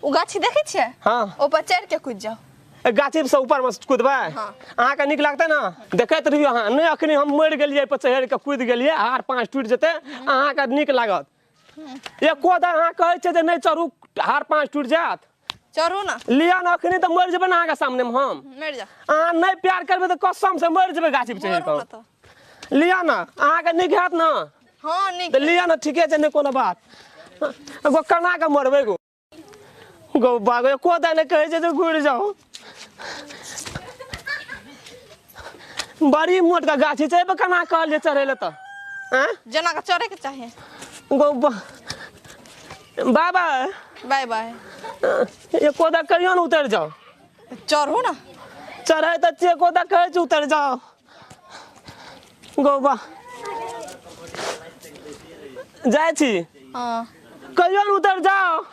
ओ गाछी देखै छियै? हँ। ओपर चढ़ि के कूदि जाउ। ए, गाछी से ऊपर मे कूदबै? हँ। अहाँके नीक लागतै ने? देखैत रहियौ अहाँ नहि, अखनी हम मरि गेलियै, एहि पर चढ़ि कऽ कूदि गेलियै, हार पाँच टूटि जेतै, अहाँके नीक लागत? एको दा अहाँ कहै छियै जे नहि चढ़ू, हार पाँच टूटि जायत। चढ़ू ने। लिअ ने, अखनी तऽ मरि जेबै ने अहाँके सामनेमे हम। मरि जाउ। अहाँ नहि प्यार करबै तऽ कसम से मरि जेबै गाछी पर चढ़ि मरू कऽ। ने तऽ। लिअ ने, अहाँके नीक हैत ने? हँ, नीक। तऽ लिअ ने, ठीके छै, नहि कोनो बात। गो केना कऽ मरबै गो? गो बागो एको दा नहि कहै छै जे घुरि जाउ। बड़ी मोटका गाछी छै, एहिपर केना कहलियै चढ़ै लए तऽ? आँय? जेना कऽ चढ़ैके चाही। गो बाय बाय। बाय बाय। एको दा कहियो ने उतरि जाउ। चढ़ू ने। चढ़ै तऽ छियै, एको दा कहै छै उतरि जाउ। गौ बा, जाइ छी। हँ। कहियो ने उतरि जाउ।